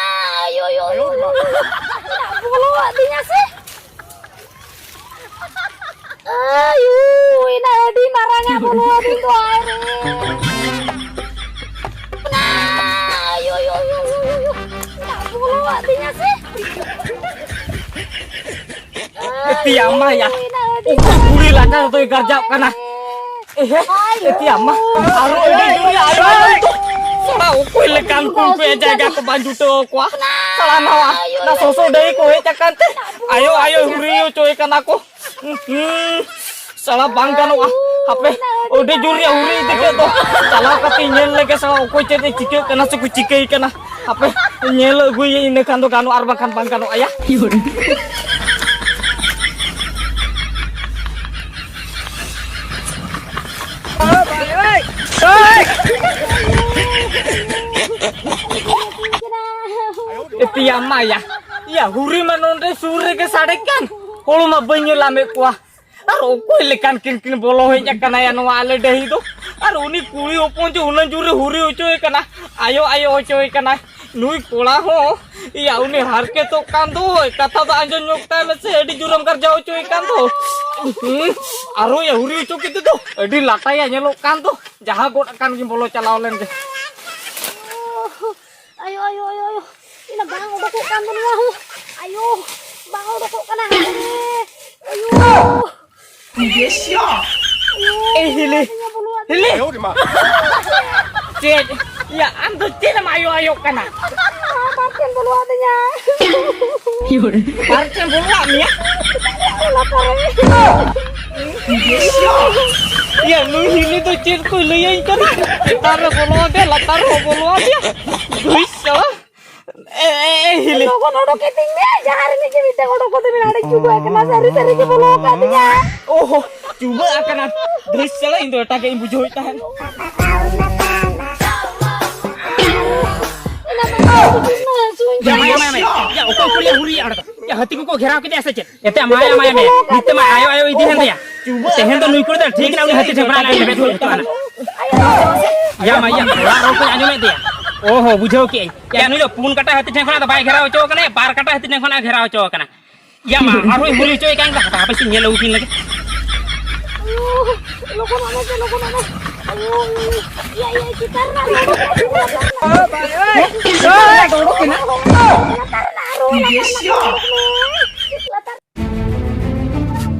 ᱟᱭᱳ, ᱟᱭᱳ, ᱟᱭᱳ, ᱟᱭᱳ, ᱟᱭᱳ᱾ ᱵᱚᱞᱚ ᱟᱹᱫᱤᱧᱟ ᱥᱮ? ᱟᱭᱳ, ᱮᱱᱟ ᱟᱹᱰᱤ ᱢᱟᱨᱟᱝ ᱟ ᱵᱚᱞᱚ ᱟᱹᱫᱤᱧ ᱫᱚ, ᱟᱭ ᱨᱮ᱾ ᱱᱟ, ᱟᱭᱳ, ᱟᱭᱳ, ᱟᱭᱳ, ᱟᱭᱳ, ᱟᱭᱳ᱾ ᱵᱚᱞᱚ ᱟᱹᱫᱤᱧᱟ ᱥᱮ? ᱮᱛᱤ ᱟᱢ ᱢᱟ ᱭᱟ᱾ ᱩᱠᱩ ᱠᱩᱲᱤ ᱞᱟᱴᱟ ᱨᱮᱫᱚᱭ ᱜᱟᱨᱡᱟᱣ ᱠᱟᱱᱟ᱾ ᱮᱦᱮ, ᱮᱛᱤ ᱟᱢ ᱢᱟ᱾ ᱟᱨᱚ ᱟᱹᱰᱤ ᱡᱳᱨ ᱟᱭᱳ ᱟᱭᱳ ᱫᱚ᱾ ᱥᱟᱞᱟ ᱚᱠᱚᱭ ᱞᱮᱠᱟᱱ ᱠᱩᱲᱤ ᱠᱚ ᱡᱟᱭᱜᱟ ᱠᱚ ᱵᱟᱝ ᱡᱩᱴᱟᱹᱣ ᱟᱠᱚᱣᱟ᱾ ᱥᱟᱞᱟ ᱱᱟᱣᱟ, ᱚᱱᱟ ᱥᱚᱥᱚ ᱰᱟᱹᱦᱤ ᱠᱚ ᱦᱮᱡ ᱟᱠᱟᱱ ᱛᱮ ᱟᱭᱳ ᱟᱭᱳ ᱦᱩᱨᱤ ᱦᱚᱪᱚᱭᱮ ᱠᱟᱱᱟ ᱠᱚ᱾ ᱦᱩᱸ, ᱥᱟᱞᱟ ᱵᱟᱝ ᱜᱟᱱᱚᱜᱼᱟ᱾ ᱦᱟᱯᱮ, ᱟᱹᱰᱤ ᱡᱳᱨ ᱨᱮᱭᱟᱜ ᱦᱩᱨᱤ ᱤᱫᱤ ᱠᱮᱫ ᱫᱚ᱾ ᱪᱟᱞᱟᱣ ᱠᱟᱛᱮ ᱧᱮᱞ ᱞᱮᱜᱮ ᱥᱟᱞᱟ ᱚᱠᱚᱭ ᱪᱮᱫ ᱮ ᱪᱤᱠᱟᱹᱜ ᱠᱟᱱᱟ ᱥᱮ ᱠᱚ ᱪᱤᱠᱟᱹᱭ ᱠᱟᱱᱟ᱾ ᱦᱟᱯᱮ, ᱧᱮᱞ ᱟᱹᱜᱩᱭᱟᱹᱧ, ᱤᱱᱟᱹ ᱠᱷᱟᱱ ᱫᱚ ᱜᱟᱱᱚᱜᱼᱟ, ᱟᱨ ᱵᱟᱝᱠᱷᱟᱱ ᱵᱟᱝ ᱜᱟᱱᱚᱜᱼᱟ ᱭᱟ᱾ ᱮᱛᱤᱭᱟ ᱢᱟᱭᱟ, ᱤᱭᱟ ᱦᱩᱨᱤ ᱢᱟ ᱱᱚᱰᱮ ᱥᱩᱨ ᱨᱮᱜᱮ ᱥᱟᱰᱮ ᱠᱟᱱ, ᱦᱚᱲ ᱢᱟ ᱵᱟᱹᱧ ᱧᱮᱞ ᱧᱟᱢᱮᱫ ᱠᱚᱣᱟ᱾ ᱟᱨ ᱚᱠᱚᱭ ᱞᱮᱠᱟᱱ ᱠᱤᱱ ᱠᱤᱱ ᱵᱚᱞᱚ ᱦᱮᱡ ᱟᱠᱟᱱᱟ ᱭᱟ ᱱᱚᱣᱟ ᱟᱞᱮ ᱰᱟᱹᱦᱤ ᱫᱚ? ᱟᱨ ᱩᱱᱤ ᱠᱩᱲᱤ ᱦᱚᱯᱚᱱ ᱡᱮ ᱩᱱᱟᱹᱜ ᱡᱳᱨᱮ ᱦᱩᱨᱤ ᱦᱚᱪᱚᱭᱮ ᱠᱟᱱᱟ, ᱟᱭᱳ ᱟᱭᱳ ᱦᱚᱪᱚᱭᱮ ᱠᱟᱱᱟᱭ᱾ ᱱᱩᱭ ᱠᱚᱲᱟ ᱦᱚᱸ ᱭᱟ ᱩᱱᱤ ᱦᱟᱨᱠᱮᱛᱚᱜ ᱠᱟᱱ ᱫᱚᱭ, ᱠᱟᱛᱷᱟ ᱫᱚ ᱟᱸᱡᱚᱢ ᱧᱚᱜ ᱛᱟᱭ ᱢᱮᱥᱮ, ᱟᱹᱰᱤ ᱡᱳᱨᱮᱢ ᱜᱟᱨᱡᱟᱣ ᱦᱚᱪᱚᱭᱮ ᱠᱟᱱ ᱫᱚ᱾ ᱦᱩᱸ, ᱟᱨᱚ ᱭᱟ ᱦᱩᱨᱤ ᱦᱚᱪᱚ ᱠᱮᱫᱮ ᱫᱚ, ᱟᱹᱰᱤ ᱞᱟᱴᱟᱭᱟ ᱧᱮᱞᱚᱜ ᱠᱟᱱ ᱫᱚ, ᱡᱟᱦᱟᱸ ᱜᱚᱫ ᱟᱠᱟᱱ ᱜᱤᱧ ᱵᱚᱞᱚ ᱪᱟᱞᱟᱣ ᱞᱮᱱ ᱜᱮ᱾ ᱟᱭᱳ, ᱟᱭᱳ, ᱟᱭᱳ, ᱟᱭᱳ᱾ ᱤᱧ ᱫᱚ ᱵᱟᱝ ᱚᱰᱚᱠᱚᱜ ᱠᱟᱱ ᱫᱚ ᱱᱚᱣᱟ ᱦᱚᱸ᱾ ᱟᱭᱳ, ᱵᱟᱝ ᱚᱰᱚᱠᱚᱜ ᱠᱟᱱᱟ᱾ ᱟᱭᱳ᱾ ᱟᱭᱳ᱾ ᱮ ᱦᱤᱞᱤ᱾ ᱵᱚᱞᱚ ᱟᱹᱫᱤᱧᱟ᱾ ᱦᱤᱞᱤ᱾ ᱪᱮᱫ? ᱭᱟ, ᱟᱢ ᱫᱚ ᱪᱮᱫ ᱮᱢ ᱟᱭᱳ ᱟᱭᱳᱜ ᱠᱟᱱᱟ? ᱵᱟᱨ ᱴᱷᱮᱱ ᱵᱚᱞᱚ ᱟᱹᱫᱤᱧᱟ᱾ ᱵᱟᱨ ᱴᱷᱮᱱ ᱵᱚᱞᱚ ᱟᱫ ᱢᱮᱭᱟ? ᱞᱟᱛᱟᱨ ᱨᱮ᱾ ᱭᱟ, ᱱᱩᱭ ᱦᱤᱞᱤ ᱫᱚ ᱪᱮᱫ ᱠᱚᱭ ᱞᱟᱹᱭᱟᱹᱧ ᱠᱟᱱᱟ? ᱪᱮᱛᱟᱱ ᱨᱮ ᱵᱚᱞᱚ ᱟᱫᱮᱭᱟ, ᱞᱟᱛᱟᱨ ᱨᱮᱦᱚᱸ ᱵᱚᱞᱚ ᱟᱫᱮᱭᱟ᱾ ᱫᱷᱩᱭ ᱥᱟᱞᱟ᱾ ᱮ, ᱮ, ᱮ, ᱦᱤᱞᱤ᱾ ᱞᱚᱜᱚᱱ ᱚᱰᱚᱠ ᱤᱫᱤᱧ ᱢᱮ, ᱡᱟᱦᱟᱸ ᱨᱤᱱᱤᱡ ᱜᱮ ᱢᱤᱫᱴᱟᱝ ᱚᱰᱚᱠ ᱜᱚᱫᱮ ᱢᱮ, ᱟᱹᱰᱤ ᱪᱩᱵᱟᱹᱜ ᱟᱠᱟᱱᱟ, ᱥᱟᱹᱨᱤ ᱥᱟᱹᱨᱤ ᱜᱮ ᱵᱚᱞᱚ ᱟᱠᱟᱫᱤᱧᱟ᱾ ᱳᱦᱳ, ᱪᱩᱵᱟᱹᱜ ᱟᱠᱟᱱᱟ᱾ ᱫᱷᱩᱭ ᱥᱟᱞᱟ, ᱤᱧ ᱫᱚ ᱮᱴᱟᱜ ᱜᱮ ᱤᱧ ᱵᱩᱡᱷᱟᱹᱣᱮᱫ ᱛᱟᱦᱮᱸᱫ᱾ ᱮᱱᱟ ᱢᱟ ᱦᱟᱹᱥᱩᱧ ᱭᱟ, ᱠᱟᱱᱟ᱾ ᱢᱟ, ᱭᱟ, ᱢᱟ, ᱭᱟ, ᱢᱟ᱾ ᱭᱟ, ᱚᱠᱚᱭ ᱠᱩᱞᱤᱭᱟ ᱦᱩᱲᱤ ᱟᱲᱟᱜ? ᱭᱟ, ᱦᱟᱹᱛᱤ ᱠᱚᱠᱚ ᱜᱷᱮᱨᱟᱣ ᱠᱮᱫᱮᱭᱟ ᱥᱮ ᱪᱮᱫ? ᱮᱛᱮ ᱢᱟᱭᱟ, ᱢᱟᱭᱟ ᱢᱮ᱾ ᱱᱤᱛᱚᱜ ᱢᱟ ᱟᱭᱳ, ᱟᱭᱳ ᱤᱫᱤ ᱦᱮᱱ ᱛᱟᱭᱟ᱾ ᱛᱮᱦᱮᱧ ᱫᱚ ᱱᱩᱭ ᱠᱩᱲᱤ ᱫᱚ ᱴᱷᱤᱠ ᱱᱟ, ᱩᱱᱤ ᱦᱟᱹᱛᱤ ᱴᱷᱮᱱ ᱠᱷᱚᱱᱟᱜ ᱞᱮ ᱞᱮᱵᱮᱫ ᱜᱚᱡ ᱠᱚᱣᱟ ᱱᱟᱜ᱾ ᱭᱟ, ᱢᱟ, ᱭᱟ, ᱚᱲᱟᱜ ᱨᱚᱲ ᱠᱚᱧ ᱟᱸᱡᱚᱢᱮᱫ ᱛᱟᱭᱟ᱾ ᱳᱦᱳ, ᱵᱩᱡᱷᱟᱹᱣ ᱠᱮᱜᱼᱟᱹᱧ᱾ ᱭᱟ, ᱱᱩᱭ ᱫᱚ ᱯᱩᱱ ᱠᱟᱴᱟ ᱦᱟᱹᱛᱤ ᱴᱷᱮᱱ ᱠᱷᱚᱱᱟᱜ ᱫᱚ ᱵᱟᱭ ᱜᱷᱮᱨᱟᱣ ᱦᱚᱪᱚ ᱟᱠᱟᱱᱟ, ᱵᱟᱨ ᱠᱟᱴᱟ ᱦᱟᱹᱛᱤ ᱴᱷᱮᱱ ᱠᱷᱚᱱᱟᱜ ᱜᱷᱮᱨᱟᱣ ᱦᱚᱪᱚ ᱟᱠᱟᱱᱟ᱾ ᱭᱟ, ᱢᱟ, ᱟᱨᱦᱚᱸᱭ ᱦᱩᱨᱤ ᱦᱚᱪᱚᱭᱮᱫ ᱠᱟᱱ ᱫᱚ, ᱦᱟᱯᱮ ᱥᱮᱧ ᱧᱮᱞ ᱟᱹᱜᱩ ᱠᱤᱱ ᱞᱮᱜᱮ᱾ ᱞᱚᱜᱚᱱ ᱚᱱᱮ ᱪᱮ, ᱞᱚᱜᱚᱱ ᱚᱱᱮ᱾ ᱟᱭᱳ, ᱭᱟ, ᱭᱟ, ᱪᱮᱛᱟᱱ ᱨᱮᱱᱟᱜ ᱨᱚᱰᱚ ᱠᱚ ᱪᱮᱛᱟᱱ ᱨᱮᱱᱟᱜ᱾ ᱦᱮᱸ? ᱪᱮᱛᱟᱱ ᱨᱮᱱᱟᱜ ᱨᱚᱰᱚ ᱠᱟᱱᱟ᱾ ᱞᱟᱛᱟᱨ ᱨᱮᱱᱟᱜ ᱨᱚᱰᱚ, ᱞᱟᱛᱟᱨ ᱨᱮᱱᱟᱜ ᱨᱚᱰᱚ ᱠᱟᱱᱟ᱾ ᱞᱟᱛᱟᱨ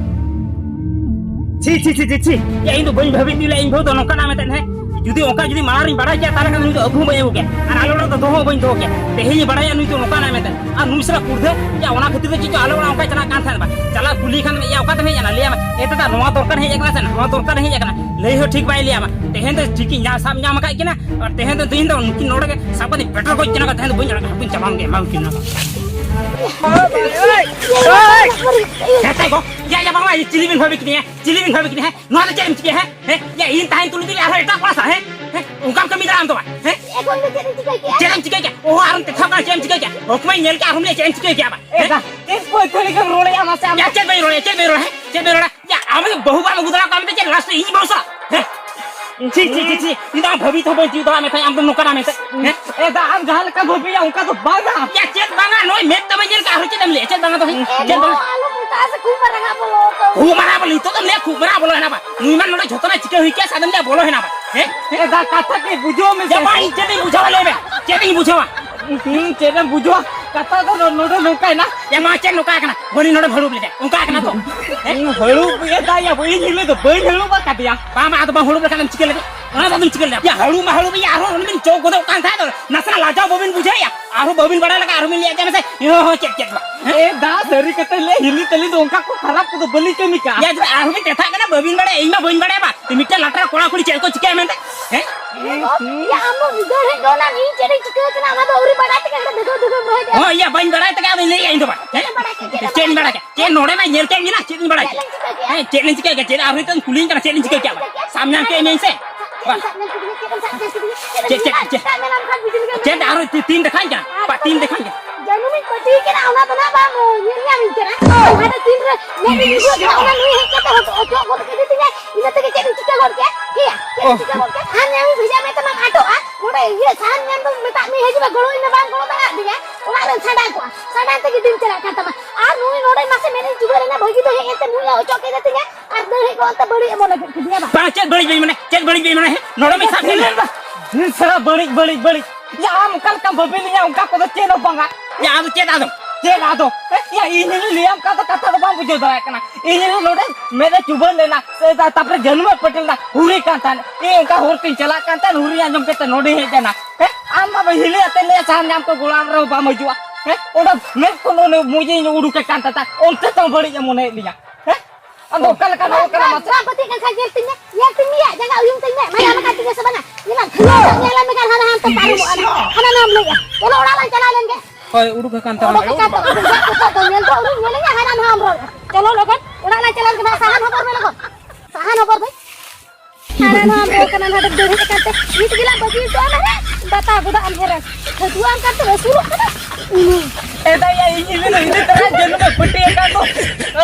ᱪᱷᱤ, ᱪᱷᱤ, ᱪᱷᱤ, ᱪᱷᱤ, ᱪᱷᱤ᱾ ᱭᱟ, ᱤᱧ ᱫᱚ ᱵᱟᱹᱧ ᱵᱷᱟᱹᱵᱤ ᱛᱤᱭᱳᱜ ᱞᱮᱫᱼᱟ, ᱤᱧ ᱵᱟᱹᱦᱩ ᱫᱚ ᱱᱚᱝᱠᱟᱱᱟᱜ ᱢᱮᱱᱛᱮ, ᱦᱮᱸ? ᱡᱩᱫᱤ ᱚᱱᱠᱟ ᱡᱩᱫᱤ ᱢᱟᱲᱟᱝ ᱨᱤᱧ ᱵᱟᱲᱟᱭ ᱠᱮᱭᱟ, ᱛᱟᱦᱞᱮ ᱠᱷᱟᱱ ᱱᱩᱭ ᱫᱚ ᱟᱹᱜᱩ ᱦᱚᱸ ᱵᱟᱹᱧ ᱟᱹᱜᱩ ᱠᱮᱭᱟ᱾ ᱟᱨ ᱟᱞᱮ ᱚᱲᱟᱜ ᱫᱚ ᱫᱚᱦᱚ ᱦᱚᱸ ᱵᱟᱹᱧ ᱫᱚᱦᱚ ᱠᱮᱭᱟ᱾ ᱛᱮᱦᱮᱧ ᱤᱧ ᱵᱟᱲᱟᱭᱟ ᱱᱩᱭ ᱫᱚ ᱱᱚᱝᱠᱟᱱᱟᱜ ᱢᱮᱱᱛᱮ᱾ ᱟᱨ ᱱᱩᱭ ᱥᱟᱞᱟᱜ ᱠᱩᱲᱫᱷᱟᱹ, ᱭᱟ, ᱚᱱᱟ ᱠᱷᱟᱹᱛᱤᱨ ᱛᱮ ᱪᱮᱫ ᱪᱚ ᱟᱞᱮ ᱚᱲᱟᱜ ᱚᱱᱠᱟᱭ ᱪᱟᱞᱟᱜ ᱠᱟᱱ ᱛᱟᱦᱮᱸᱫ ᱵᱟ᱾ ᱪᱟᱞᱟᱜ ᱠᱩᱞᱤ ᱠᱷᱟᱱ, ᱭᱟ, ᱚᱠᱟ ᱛᱮᱢ ᱦᱮᱡ ᱟᱠᱟᱱᱟ? ᱞᱟᱹᱭᱟᱢᱟ, "ᱮ ᱫᱟᱫᱟ, ᱱᱚᱣᱟ ᱫᱚᱨᱠᱟᱨ ᱦᱮᱡ ᱟᱠᱟᱱᱟ ᱥᱮ ᱱᱟᱣᱟ ᱫᱚᱨᱠᱟᱨ ᱦᱮᱡ ᱟᱠᱟᱱᱟ?" ᱞᱟᱹᱭ ᱦᱚᱸ ᱴᱷᱤᱠ ᱵᱟᱭ ᱞᱟᱹᱭᱟᱢᱟ᱾ ᱛᱮᱦᱮᱧ ᱫᱚ ᱴᱷᱤᱠᱤᱧ ᱧᱟ-, ᱥᱟᱵ ᱧᱟᱢ ᱟᱠᱟᱫ ᱠᱤᱱᱟ᱾ ᱟᱨ ᱛᱮᱦᱮᱧ ᱫᱚ, ᱛᱮᱦᱮᱧ ᱫᱚ ᱱᱩᱠᱤᱱ ᱱᱚᱰᱮ ᱜᱮ ᱥᱟᱵ ᱠᱟᱛᱮ ᱯᱮᱴᱮᱨ ᱜᱚᱡ ᱠᱤᱱᱟ ᱠᱚ᱾ ᱛᱮᱦᱮᱧ ᱫᱚ ᱵᱟᱹᱧ ᱟᱲᱟᱜᱟ, ᱦᱟᱹᱠᱩᱧ ᱪᱟᱵᱟᱣ ᱜᱮ, ᱮᱢᱟᱣ ᱠᱤᱱᱟ ᱠᱚ᱾ ᱦᱮᱸ, ᱛᱟᱭ ᱜᱚ᱾ ᱭᱟ, ᱭᱟ, ᱵᱟᱝ, ᱵᱟᱝ, ᱪᱤᱞᱤ ᱵᱤᱱ ᱵᱷᱟᱵᱤ ᱠᱤᱫᱤᱧᱟ? ᱪᱤᱞᱤ ᱵᱤᱱ ᱵᱷᱟᱵᱤ ᱠᱤᱫᱤᱧᱟ? ᱦᱮᱸ? ᱱᱚᱣᱟ ᱫᱚ ᱪᱮᱫ ᱮᱢ ᱪᱤᱠᱟᱹᱭᱟ? ᱦᱮᱸ? ᱦᱮᱸ? ᱭᱟ, ᱤᱧ ᱛᱟᱦᱮᱸᱧ ᱛᱩᱞᱩᱡ ᱫᱚ ᱟᱨᱦᱚᱸ ᱮᱴᱟᱜ ᱠᱚᱲᱟ ᱥᱟᱶ, ᱦᱮᱸ? ᱦᱮᱸ? ᱚᱱᱠᱟᱢ ᱠᱟᱹᱢᱤ ᱫᱟᱲᱮᱭᱟᱜᱼᱟ ᱟᱢ ᱫᱚ ᱵᱟᱝ? ᱦᱮᱸ? ᱮᱠᱷᱚᱱ ᱫᱚ ᱪᱮᱫ ᱮᱢ ᱪᱤᱠᱟᱹ ᱠᱮᱭᱟ? ᱪᱮᱫ ᱮᱢ ᱪᱤᱠᱟᱹ ᱠᱮᱭᱟ? ᱚ, ᱟᱨᱮᱢ ᱛᱮᱛᱷᱟᱣ ᱠᱟᱱᱟ, ᱪᱮᱫ ᱮᱢ ᱪᱤᱠᱟᱹ ᱠᱮᱭᱟ? ᱦᱚᱠᱢᱟᱧ ᱧᱮᱞ ᱠᱮᱫ, ᱟᱨᱦᱚᱸᱢ ᱞᱟᱹᱭᱟ ᱪᱮᱫ ᱮᱢ ᱪᱤᱠᱟᱹ ᱠᱮᱭᱟ ᱟᱵᱟᱨ? ᱮ, ᱦᱮᱸ? ᱫᱟ, ᱪᱮᱫ ᱵᱟᱹᱛᱷᱟᱹᱲᱤ ᱠᱚᱢ ᱨᱚᱲᱮᱫᱼᱟ ᱢᱟᱥᱮ ᱟᱢ ᱭᱟ, ᱫᱚ? ᱪᱮᱫ ᱵᱟᱹᱧ ᱨᱚᱲᱮᱫᱼᱟ? ᱪᱮᱫ ᱵᱟᱹᱧ ᱨᱚᱲᱟ? ᱦᱮᱸ? ᱪᱮᱫ ᱵᱟᱹᱧ ᱨᱚᱲᱟ? ᱭᱟ, ᱟᱢ ᱫᱚ ᱵᱟᱹᱦᱩ ᱵᱟᱢ ᱟᱹᱜᱩ ᱫᱟᱲᱮ ᱠᱟᱣᱟ ᱢᱮᱱᱛᱮ ᱪᱮᱫ last ᱨᱮ ᱤᱧ ᱵᱟᱹᱦᱩ ᱥᱟᱞᱟᱜ? ᱦᱮᱸ? ᱪᱷᱤ, ᱪᱷᱤ, ᱪᱷᱤ, ᱪᱷᱤ, ᱤᱧ ᱫᱚ ᱟᱢ ᱵᱷᱟᱹᱵᱤ ᱛᱮᱦᱚᱸ ᱵᱟᱹᱧ ᱛᱤᱭᱳᱜ ᱫᱟᱲᱮᱭᱟᱜ ᱢᱮ ᱛᱟᱦᱮᱸᱫ, ᱟᱢ ᱫᱚ ᱱᱚᱝᱠᱟᱱᱟᱜ ᱢᱮᱱᱛᱮ᱾ ᱦᱮᱸ? ᱮ ᱫᱟ, ᱟᱢ ᱡᱟᱦᱟᱸ ᱞᱮᱠᱟ ᱵᱷᱟᱹᱵᱤᱭᱟ ᱚᱱᱠᱟ ᱫᱚ ᱵᱟᱝᱟ᱾ ᱭᱟ, ᱪᱮᱫ ᱵᱟᱝᱟ? ᱱᱚᱜᱼᱚᱭ ᱢᱮᱫ ᱛᱟᱢᱟᱧ ᱧᱮᱞ ᱠᱮᱫ, ᱟᱨᱦᱚᱸ ᱪᱮᱫ ᱮᱢ ᱞᱟᱹᱭᱟ? ᱪᱮᱫ ᱵᱟᱝᱟ ᱫᱚ? ᱦᱮᱸ? ᱪᱮᱫ ᱵᱟᱝᱟ? ᱟᱞᱚᱢ ᱚᱱᱠᱟᱜᱼᱟ ᱥᱮ, ᱠᱷᱩᱵ ᱢᱟᱨᱟᱝ ᱟᱜ ᱵᱚᱞᱚ ᱟᱠᱟᱱᱟ᱾ ᱠᱷᱩᱵ ᱢᱟᱨᱟᱝ ᱵᱚᱞᱚ, ᱱᱤᱛᱚᱜ ᱫᱚᱢ ᱞᱟᱹᱭᱟ ᱠᱷᱩᱵ ᱢᱟᱨᱟᱝ ᱵᱚᱞᱚ ᱦᱮᱱᱟᱜ ᱵᱟ? ᱱᱩᱭ ᱢᱟ ᱱᱚᱰᱮ ᱡᱷᱚᱛᱚᱱᱟᱜ ᱪᱤᱠᱟᱹ ᱦᱩᱭ ᱠᱮᱭᱟ, ᱥᱟᱫᱚᱢ ᱞᱟᱹᱭᱟ ᱵᱚᱞᱚ ᱦᱮᱱᱟᱜ ᱵᱟ? ᱦᱮᱸ? ᱮ ᱫᱟ, ᱠᱟᱛᱷᱟ ᱠᱟᱹᱡ ᱵᱩᱡᱷᱟᱹᱣ ᱢᱮᱥᱮ᱾ ᱭᱟ, ᱵᱟᱝ, ᱤᱧ ᱪᱮᱫ ᱤᱧ ᱵᱩᱡᱷᱟᱹᱣᱟ, ᱞᱟᱹᱭ ᱢᱮ᱾ ᱪᱮᱫ ᱤᱧ ᱵᱩᱡᱷᱟᱹᱣᱟ? ᱦᱩᱸ, ᱪᱮᱫ ᱮᱢ ᱵᱩᱡᱷᱟᱹᱣᱟ? ᱠᱟᱛᱷᱟ ᱫᱚ ᱱᱚ-, ᱱᱚᱰᱮ ᱱᱚᱝᱠᱟᱭᱮᱱᱟ᱾ ᱮ ᱢᱟ, ᱪᱮᱫ ᱱᱚᱝᱠᱟ ᱟᱠᱟᱱᱟ? ᱵᱟᱹᱱᱤ ᱱᱚᱰᱮᱢ ᱦᱟᱹᱲᱩᱵ ᱞᱮᱫᱮ, ᱚᱱᱠᱟ ᱟᱠᱟᱱᱟ ᱛᱚ? ᱦᱮᱸ? ᱤᱧ ᱦᱟᱹᱲᱩᱵ ᱮᱫᱟ ᱭᱟ, ᱤᱧ ᱦᱤᱞᱳᱜ ᱫᱚ ᱵᱟᱹᱧ ᱦᱟᱹᱲᱩᱵ ᱟᱠᱟᱫᱮᱭᱟ᱾ ᱵᱟᱝ, ᱵᱟᱝ, ᱟᱫᱚ ᱵᱟᱝ ᱦᱟᱹᱲᱩᱵ ᱞᱮᱠᱷᱟᱱ ᱮᱢ ᱪᱤᱠᱟᱹ ᱞᱮᱫᱮ? ᱚᱱᱟ ᱫᱚ ᱟᱫᱚᱢ ᱪᱤᱠᱟᱹ ᱞᱮᱫᱟ? ᱭᱟ, ᱦᱟᱹᱲᱩᱵ ᱢᱟ ᱦᱟᱹᱲᱩᱵ, ᱤᱧ ᱟᱨᱦᱚᱸ ᱩᱱᱤ ᱵᱤᱱ ᱪᱚᱠ ᱜᱚᱫᱚᱜ ᱠᱟᱱ ᱛᱟᱦᱮᱸᱫ ᱫᱚ, ᱱᱟᱥᱮᱱᱟᱜ ᱞᱟᱡᱟᱣ ᱵᱟᱹᱵᱤᱱ ᱵᱩᱡᱷᱟᱹᱣᱮᱫᱼᱟ? ᱟᱨᱦᱚᱸ ᱵᱟᱹᱵᱤᱱ ᱵᱟᱲᱟᱭ ᱞᱮᱠᱟ ᱟᱨᱦᱚᱸ ᱵᱤᱱ ᱞᱟᱹᱭᱟ ᱡᱮ ᱢᱟᱥᱮ, ᱦᱮᱸ, ᱦᱮᱸ, ᱪᱮᱫ, ᱪᱮᱫ ᱵᱟᱝ? ᱦᱮᱸ? ᱮ ᱫᱟ, ᱥᱟᱹᱨᱤ ᱠᱟᱛᱷᱟ ᱞᱟᱹᱭ, ᱦᱤᱞᱤ ᱛᱟᱹᱞᱤ ᱫᱚ ᱚᱱᱠᱟ ᱠᱚ ᱠᱷᱟᱨᱟᱯ ᱠᱚᱫᱚ ᱵᱟᱹᱞᱤᱧ ᱠᱟᱹᱢᱤ ᱠᱟᱜᱼᱟ᱾ ᱭᱟ, ᱪᱮᱫᱟᱜ ᱟᱨᱦᱚᱸ ᱵᱤᱱ ᱛᱮᱛᱷᱟᱜ ᱠᱟᱱᱟ? ᱵᱟᱹᱵᱤᱱ ᱵᱟᱲᱟᱭᱟ, ᱤᱧ ᱢᱟ ᱵᱟᱹᱧ ᱵᱟᱲᱟᱭᱟ ᱵᱟ᱾ ᱢᱤᱫᱴᱮᱱ ᱞᱟᱴᱟ ᱨᱮ ᱠᱚᱲᱟ ᱠᱩᱲᱤ ᱪᱮᱫ ᱠᱚ ᱪᱤᱠᱟᱹᱭᱟ ᱢᱮᱱᱛᱮ? ᱦᱮᱸ? ᱭᱟ, ᱟᱢ ᱫᱚ ᱢᱤᱫ ᱫᱷᱟᱣ ᱦᱮᱡ ᱜᱚᱫ ᱱᱟᱢ, ᱤᱧ ᱪᱮᱫ ᱤᱧ ᱪᱤᱠᱟᱹ ᱠᱟᱱᱟ, ᱚᱱᱟ ᱫᱚ ᱟᱹᱣᱨᱤ ᱵᱟᱰᱟᱭ ᱛᱮᱜᱮ ᱦᱟᱸᱰᱮ ᱫᱷᱩᱜᱟᱹ ᱫᱷᱩᱜᱟᱹᱢ ᱨᱚᱦᱚᱭ ᱫᱟ᱾ ᱦᱳᱭ, ᱭᱟ, ᱵᱟᱹᱧ ᱵᱟᱲᱟᱭ ᱛᱮᱜᱮ ᱟᱫᱚᱧ ᱞᱟᱹᱭᱮᱜᱼᱟ ᱤᱧ ᱫᱚ ᱵᱟᱝ᱾ ᱪᱮᱫ ᱮᱢ ᱵᱟᱲᱟᱭ ᱠᱮᱫ? ᱪᱮᱫ ᱮᱢ ᱵᱟᱲᱟᱭ ᱠᱮᱫ? ᱪᱮᱫ ᱱᱚᱰᱮ ᱢᱟ ᱧᱮᱞ ᱠᱮᱫ ᱢᱮᱱᱟᱜ, ᱪᱮᱫ ᱤᱧ ᱵᱟᱲᱟᱭᱟ? ᱪᱮᱫ ᱮᱢ ᱪᱤᱠᱟᱹ ᱠᱮᱫ? ᱦᱮᱸ, ᱪᱮᱫ ᱞᱤᱧ ᱪᱤᱠᱟᱹ ᱠᱮᱫ? ᱪᱮᱫ ᱟᱨ ᱦᱚᱭᱛᱳ ᱠᱩᱞᱤᱧ ᱠᱟᱱᱟ, ᱪᱮᱫ ᱞᱤᱧ ᱪᱤᱠᱟᱹ ᱠᱮᱫ? ᱥᱟᱵ ᱧᱟᱢ ᱠᱮᱫ ᱢᱤᱭᱟᱹᱧ ᱥᱮ? ᱵᱟᱝ᱾ ᱪᱮᱫ, ᱪᱮᱫ, ᱪᱮᱫ? ᱪᱮᱫ ᱟᱨ ᱛᱤ-, ᱛᱤᱱ ᱫᱮᱠᱷᱟᱧ ᱠᱟᱱᱟ? ᱡᱟᱹᱱᱩᱢᱤᱧ ᱯᱟᱹᱴᱤ ᱠᱮᱫᱟ, ᱚᱱᱟ ᱫᱚ ᱱᱟᱜ ᱵᱟᱢ ᱧᱮᱞ ᱧᱟᱢᱤᱧ ᱠᱟᱱᱟ᱾ ᱦᱟᱸᱰᱮ ᱛᱤᱱᱨᱮ ᱢᱮᱫ ᱤᱧ ᱩᱫᱩᱜ ᱠᱮᱫᱟ, ᱚᱱᱟ ᱱᱩᱭ ᱦᱮᱡ ᱠᱟᱛᱮ ᱦᱚᱴᱚᱜ ᱚᱪᱚᱜ ᱜᱚᱫ ᱠᱮᱫᱮ ᱛᱤᱧᱟᱭ, ᱤᱱᱟᱹ ᱛᱮᱜᱮ ᱪᱮᱫ ᱤᱧ ᱪᱤᱠᱟᱹ ᱜᱚᱫ ᱠᱮᱫ? ᱦᱮᱸᱭᱟ, ᱪᱮᱫ ᱤᱧ ᱚ᱾ ᱪᱤᱠᱟᱹ ᱜᱚᱫ ᱠᱮᱫ? ᱥᱟᱦᱟᱱ ᱧᱟᱢᱤᱧ ᱵᱷᱮᱡᱟ ᱢᱮ ᱛᱮᱢᱟᱢ ᱟᱴᱚᱜᱼᱟ, ᱱᱚᱰᱮ ᱤᱭᱟᱹ ᱥᱟᱦᱟᱱ ᱧᱟᱢ ᱫᱚ ᱢᱮᱛᱟᱜ ᱢᱮ, ᱦᱤᱡᱩᱜ ᱢᱮ, ᱜᱚᱲᱚ ᱤᱧ ᱢᱮ, ᱵᱟᱝ ᱜᱚᱲᱚ ᱫᱟᱲᱮᱭᱟᱜ ᱫᱤᱧᱟ, ᱚᱲᱟᱜ ᱨᱮ ᱥᱟᱰᱟ ᱠᱚᱜᱼᱟ, ᱥᱟᱰᱟ ᱛᱮᱜᱮ ᱫᱤᱱ ᱪᱟᱞᱟᱜ ᱠᱟᱱ ᱛᱟᱢᱟ᱾ ᱟᱨ ᱱᱩᱭ ᱱᱚᱰᱮ ᱢᱟᱥᱮ ᱢᱮᱱᱤᱧ ᱪᱩᱵᱟᱹ ᱨᱮᱱᱟ, ᱵᱷᱟᱹᱜᱤ ᱫᱚ ᱦᱮᱡ ᱮᱱᱛᱮ ᱱᱩᱭ ᱮ ᱚᱪᱚᱜ ᱠᱮᱫᱮ ᱛᱤᱧᱟ, ᱟᱨ ᱫᱟᱹᱲ ᱦᱮᱡ ᱜᱚᱫ ᱛᱮ ᱵᱟᱹᱲᱤᱡ ᱮ ᱢᱚᱱᱮ ᱠᱮᱫ ᱠᱮᱫᱮᱭᱟ ᱵᱟᱝ? ᱵᱟᱝ, ᱪᱮᱫ ᱵᱟᱹᱲᱤᱡ ᱵᱟᱹᱧ ᱢᱚᱱᱮ, ᱪᱮᱫ ᱵᱟᱹᱲᱤᱡ ᱵᱟᱹᱧ ᱢᱚᱱᱮ? ᱱᱚᱰᱮ ᱢᱤᱫ ᱥᱟᱵ ᱧᱮᱞ ᱢᱮ᱾ ᱰᱷᱮᱨ ᱥᱟᱨᱟ ᱵᱟᱹᱲᱤᱡ, ᱵᱟᱹᱲᱤᱡ, ᱵᱟᱹᱲᱤᱡ᱾ ᱭᱟ, ᱟᱢ ᱚᱠᱟ ᱞᱮᱠᱟᱢ ᱵᱟᱹᱵᱤ ᱞᱤᱧᱟ, ᱚᱱᱠᱟ ᱠᱚᱫᱚ ᱪᱮᱫ ᱦᱚᱸ ᱵᱟᱝᱟ᱾ ᱭᱟ, ᱟᱫᱚ ᱪᱮᱫ ᱟᱫᱚ? ᱪᱮᱫ ᱟᱫᱚ? ᱦᱮᱸ? ᱭᱟ, ᱤᱧ ᱦᱚᱸᱧ ᱞᱟᱹᱭᱟᱢ ᱠᱟᱱ ᱫᱚ ᱠᱟᱛᱷᱟ ᱫᱚ ᱵᱟᱢ ᱵᱩᱡᱷᱟᱹᱣ ᱫᱟᱲᱮᱭᱟᱜ ᱠᱟᱱᱟ᱾ ᱤᱧ ᱦᱚᱸ ᱱᱚᱰᱮ ᱢᱮᱫ ᱮ ᱪᱩᱵᱟᱹ ᱞᱮᱱᱟ, ᱥᱮ ᱛᱟ-, ᱛᱟᱨᱯᱚᱨᱮ ᱡᱟᱹᱱᱩᱢ ᱮ ᱯᱟᱹᱴᱤ ᱞᱮᱱᱟ, ᱦᱩᱨᱤ ᱠᱟᱱ ᱛᱟᱦᱮᱸᱫ᱾ ᱤᱧ ᱚᱱᱠᱟ ᱦᱚᱨ ᱛᱤᱧ ᱪᱟᱞᱟᱜ ᱠᱟᱱ ᱛᱟᱦᱮᱸᱫ, ᱦᱩᱨᱤ ᱟᱸᱡᱚᱢ ᱠᱟᱛᱮ ᱱᱚᱰᱮᱧ ᱦᱮᱡ ᱮᱱᱟ᱾ ᱦᱮᱸ? ᱟᱢ ᱵᱟᱵᱟ ᱦᱤᱞᱤ ᱟᱛᱮ ᱞᱟᱹᱭᱟ ᱥᱟᱦᱟᱱ ᱧᱟᱢ ᱠᱚ ᱜᱚᱲᱟᱢ ᱨᱮᱦᱚᱸ ᱵᱟᱢ ᱦᱤᱡᱩᱜᱼᱟ᱾ ᱦᱮᱸ? ᱚᱸᱰᱮ ᱢᱮᱫ ᱠᱷᱚᱱ ᱚᱱᱮ ᱢᱩᱡᱮᱧ ᱩᱰᱩᱠᱮ ᱠᱟᱱ ᱛᱟᱦᱮᱸᱫ, ᱚᱱᱛᱮ ᱛᱮᱦᱚᱸ ᱵᱟᱹᱲᱤᱡ ᱮ ᱢᱚᱱᱮᱭᱮᱫ ᱞᱤᱧᱟ᱾ ᱦᱮᱸ? ᱟᱫᱚ ᱚᱠᱟ ᱞᱮᱠᱟᱱ ᱦᱚᱲ ᱠᱟᱱᱟ ᱢᱟᱥᱮ? ᱵᱟᱝ, ᱵᱟᱝ, ᱵᱟᱝ, ᱧᱮᱞ ᱛᱤᱧ ᱢᱮ, ᱧᱮᱞ ᱛᱤᱧ ᱢᱮ, ᱡᱟᱸᱜᱟ ᱩᱭᱩᱝ ᱛᱤᱧ ᱢᱮ, ᱢᱟᱭᱟ ᱞᱟᱜᱟᱣ ᱛᱤᱧ ᱢᱮ ᱥᱮ ᱵᱟᱝᱟ? ᱧᱮᱞᱟᱢ, ᱧᱮᱞ ᱢᱮ ᱠᱷᱟᱱ ᱦᱟᱱᱟ ᱦᱟᱱᱛᱮ ᱯᱟᱨᱚᱢᱚᱜᱼᱟ ᱱᱟᱜ᱾ ᱦᱟᱱᱟ ᱱᱚᱣᱟᱢ ᱞᱟᱹᱭᱮᱜᱼᱟ᱾ ᱪᱚᱞᱚ ᱚᱲᱟᱜ ᱞᱟᱝ ᱪᱟᱞᱟᱣ ᱞᱮᱱ ᱜᱮ᱾ ᱦᱳᱭ, ᱩᱰᱩᱠ ᱟᱠᱟᱱ ᱛᱟᱢᱟ᱾ ᱚᱰᱚᱠ ᱟᱠᱟᱱ ᱛᱟᱢᱟ, ᱵᱩᱡᱷᱟᱹᱜ ᱠᱚ ᱛᱚ, ᱧᱮᱞ ᱫᱚ ᱩᱱᱤ ᱧᱮᱞᱮᱧᱟ, ᱦᱟᱱᱟ ᱱᱚᱣᱟᱢ ᱨᱚᱲ᱾ ᱪᱚᱞᱚ ᱞᱚᱜᱚᱱ, ᱚᱲᱟᱜ ᱞᱟᱝ ᱪᱟᱞᱟᱣ ᱞᱮᱱ ᱜᱮ ᱱᱟᱜ, ᱥᱟᱦᱟᱱ ᱦᱚᱵᱚᱨ ᱢᱮ ᱞᱚᱜᱚᱱ᱾ ᱥᱟᱦᱟᱱ ᱦᱚᱵᱚᱨ ᱢᱮ᱾ ᱦᱟᱱᱟ ᱱᱚᱣᱟᱢ ᱨᱚᱲ ᱠᱟᱱᱟ, ᱱᱟᱰᱮ ᱫᱟᱹᱲ ᱦᱮᱡ ᱟᱠᱟᱱ ᱛᱮ, ᱱᱤᱛ ᱜᱮᱞᱟᱝ ᱵᱟᱹᱜᱤ ᱦᱚᱴᱚ ᱟᱢᱟ ᱦᱮᱸ, ᱵᱟᱛᱟ ᱜᱚᱫᱟ ᱟᱢ ᱦᱮᱨᱮᱢ᱾ ᱯᱷᱟᱹᱛᱩᱣᱟᱹ ᱟᱢ ᱠᱟᱱ ᱛᱮᱢ ᱟᱹᱥᱩᱞᱚᱜ ᱠᱟᱱᱟ᱾ ᱮᱫᱟᱭᱟ, ᱤᱧ ᱦᱤᱞᱤ ᱫᱚ ᱤᱫᱤ ᱛᱚᱨᱟ ᱡᱟᱹᱱᱩᱢ ᱮ ᱯᱟᱹᱴᱤ ᱟᱠᱟᱫ ᱫᱚ᱾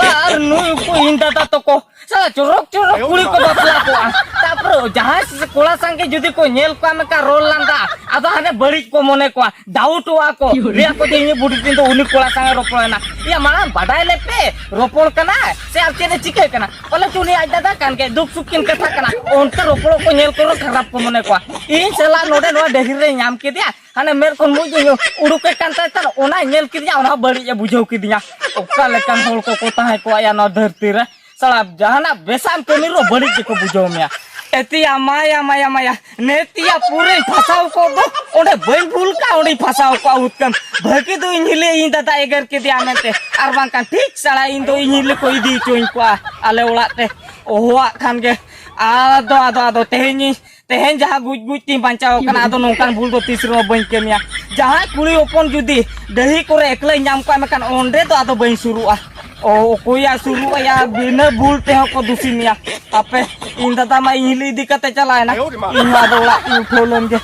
ᱟᱨ ᱱᱩᱭ ᱩᱠᱩ ᱤᱧ ᱫᱟᱫᱟ ᱛᱟᱠᱚ᱾ ᱥᱟᱞᱟ ᱪᱚᱨᱚᱠ ᱪᱚᱨᱚᱠ ᱠᱩᱲᱤ ᱠᱚ ᱵᱟᱯᱞᱟ ᱠᱚᱣᱟ᱾ ᱛᱟᱯᱚᱨᱮ ᱡᱟᱦᱟᱸᱭ ᱠᱚᱲᱟ ᱥᱟᱝᱜᱮ ᱡᱩᱫᱤ ᱠᱚ ᱧᱮᱞ ᱠᱚᱣᱟ ᱢᱮᱱᱠᱷᱟᱱ ᱨᱚᱲ ᱞᱟᱸᱫᱟ, ᱟᱫᱚ ᱦᱟᱱᱮ ᱵᱟᱹᱲᱤᱡ ᱠᱚ ᱢᱚᱱᱮ ᱠᱚᱣᱟ, ᱰᱟᱣᱩᱴᱚᱜᱼᱟ ᱠᱚ, ᱞᱟᱹᱭᱟ ᱠᱚ ᱡᱮ ᱤᱧᱤᱡ ᱵᱩᱰᱷᱤ ᱛᱤᱧ ᱫᱚ ᱩᱱᱤ ᱠᱚᱲᱟ ᱥᱟᱝᱜᱮ ᱨᱚᱯᱚᱲᱮᱱᱟ᱾ ᱤᱭᱟᱹ, ᱢᱟᱲᱟᱝ ᱵᱟᱰᱟᱭ ᱞᱮᱯᱮ, ᱨᱚᱯᱚᱲ ᱠᱟᱱᱟᱭ ᱥᱮ ᱟᱨ ᱪᱮᱫ ᱮ ᱪᱤᱠᱟᱹ ᱠᱟᱱᱟ, ᱯᱟᱞᱮ ᱪᱚ ᱩᱱᱤ ᱟᱡ ᱫᱟᱫᱟ ᱠᱟᱱ ᱜᱮ, ᱫᱩᱠ ᱥᱩᱠ ᱠᱤᱱ ᱠᱟᱛᱷᱟ ᱠᱟᱱᱟ, ᱚᱱᱛᱮ ᱨᱚᱯᱚᱲᱚᱜ ᱠᱚ ᱧᱮᱞ ᱠᱚᱨᱮ ᱠᱷᱟᱨᱟᱯ ᱠᱚ ᱢᱚᱱᱮ ᱠᱚᱣᱟ᱾ ᱤᱧ ᱥᱟᱞᱟᱜ ᱱᱚᱰᱮ ᱱᱚᱣᱟ ᱰᱟᱹᱦᱤ ᱨᱮ ᱧᱟᱢ ᱠᱮᱫᱮᱭᱟ, ᱦᱟᱱᱮ ᱢᱮᱫ ᱠᱷᱚᱱ ᱢᱩᱡ ᱤᱧ ᱩᱰᱩᱠᱮᱫ ᱠᱟᱱ ᱛᱟᱭ ᱛᱟᱦᱮᱸᱱ, ᱚᱱᱟᱭ ᱧᱮᱞ ᱠᱮᱫᱤᱧᱟ, ᱚᱱᱟ ᱦᱚᱸ ᱵᱟᱹᱲᱤᱡ ᱮ ᱵᱩᱡᱷᱟᱹᱣ ᱠᱮᱫᱤᱧᱟ᱾ ᱚᱠᱟ ᱞᱮᱠᱟᱱ ᱦᱚᱲ ᱠᱚᱠᱚ ᱛᱟᱦᱮᱸ ᱠᱚᱜᱼᱟ ᱭᱟ ᱱᱚᱣᱟ ᱫᱷᱟᱹᱨᱛᱤ ᱨᱮ᱾ ᱥᱟᱞᱟ ᱡᱟᱦᱟᱱᱟᱜ ᱵᱮᱥᱟᱢ ᱠᱟᱹᱢᱤ ᱨᱮᱦᱚᱸ ᱵᱟᱹᱲᱤᱡ ᱜᱮᱠᱚ ᱵᱩᱡᱷᱟᱹᱣ ᱢᱮᱭᱟ᱾ ᱮᱛᱤᱭᱟ ᱢᱟᱭᱟ, ᱢᱟᱭᱟ, ᱢᱟᱭᱟ, ᱱᱮᱛᱤᱭᱟ ᱯᱩᱨᱟᱹᱧ ᱯᱷᱟᱥᱟᱣ ᱠᱚᱜ ᱫᱚ, ᱚᱸᱰᱮ ᱵᱟᱹᱧ ᱵᱷᱩᱞ ᱠᱟᱜ, ᱚᱸᱰᱮᱧ ᱯᱷᱟᱥᱟᱣ ᱠᱚᱜᱼᱟ ᱦᱩᱛᱠᱟᱹᱢ᱾ ᱵᱷᱟᱹᱜᱤ ᱫᱚ ᱤᱧ ᱦᱤᱞᱤ ᱤᱧ ᱫᱟᱫᱟ ᱮᱜᱮᱨ ᱠᱮᱫᱮᱭᱟ ᱢᱮᱱᱛᱮ, ᱟᱨ ᱵᱟᱝᱠᱷᱟᱱ ᱴᱷᱤᱠ ᱥᱟᱲᱟ ᱤᱧ ᱫᱚ ᱤᱧ ᱦᱤᱞᱤ ᱠᱚ ᱤᱫᱤ ᱦᱚᱪᱚᱧ ᱠᱚᱜᱼᱟ ᱟᱞᱮ ᱚᱲᱟᱜ ᱛᱮ᱾ ᱚᱦᱚᱣᱟᱜ ᱠᱷᱟᱱ ᱜᱮ᱾ ᱟᱫᱚ, ᱟᱫᱚ, ᱟᱫᱚ ᱛᱮᱦᱮᱧ ᱤᱧ ᱛᱮᱦᱮᱧ ᱡᱟᱦᱟᱸ ᱜᱩᱡ ᱜᱩᱡ ᱛᱤᱧ ᱵᱟᱧᱪᱟᱣ ᱟᱠᱟᱱᱟ, ᱟᱫᱚ ᱱᱚᱝᱠᱟᱱ ᱵᱷᱩᱞ ᱫᱚ ᱛᱤᱥ ᱨᱮᱦᱚᱸ ᱵᱟᱹᱧ ᱠᱟᱹᱢᱤᱭᱟ᱾ ᱡᱟᱦᱟᱸᱭ ᱠᱩᱲᱤ ᱦᱚᱯᱚᱱ ᱡᱩᱫᱤ ᱰᱟᱹᱦᱤ ᱠᱚᱨᱮ ᱮᱠᱞᱟᱧ ᱧᱟᱢ ᱠᱚᱣᱟ, ᱢᱮᱱᱠᱷᱟᱱ ᱚᱸᱰᱮ ᱫᱚ ᱟᱫᱚ ᱵᱟᱹᱧ ᱥᱩᱨᱩᱜᱼᱟ᱾ ᱚ, ᱚᱠᱚᱭᱟᱜ ᱥᱩᱨᱩᱜᱼᱟ ᱭᱟ? ᱵᱤᱱᱟᱹ ᱵᱷᱩᱞ ᱛᱮᱦᱚᱸ ᱠᱚ ᱫᱩᱥᱤ ᱢᱮᱭᱟ᱾ ᱟᱯᱮ, ᱤᱧ ᱫᱟᱫᱟ ᱢᱟ ᱤᱧ ᱦᱤᱞᱤ ᱤᱫᱤ ᱠᱟᱛᱮ ᱪᱟᱞᱟᱣᱮᱱᱟ᱾ ᱤᱧ ᱦᱚᱸ ᱟᱫᱚ ᱚᱲᱟᱜ ᱛᱤᱧ ᱩᱴᱷᱟᱹᱣ ᱞᱮᱱ ᱜᱮ᱾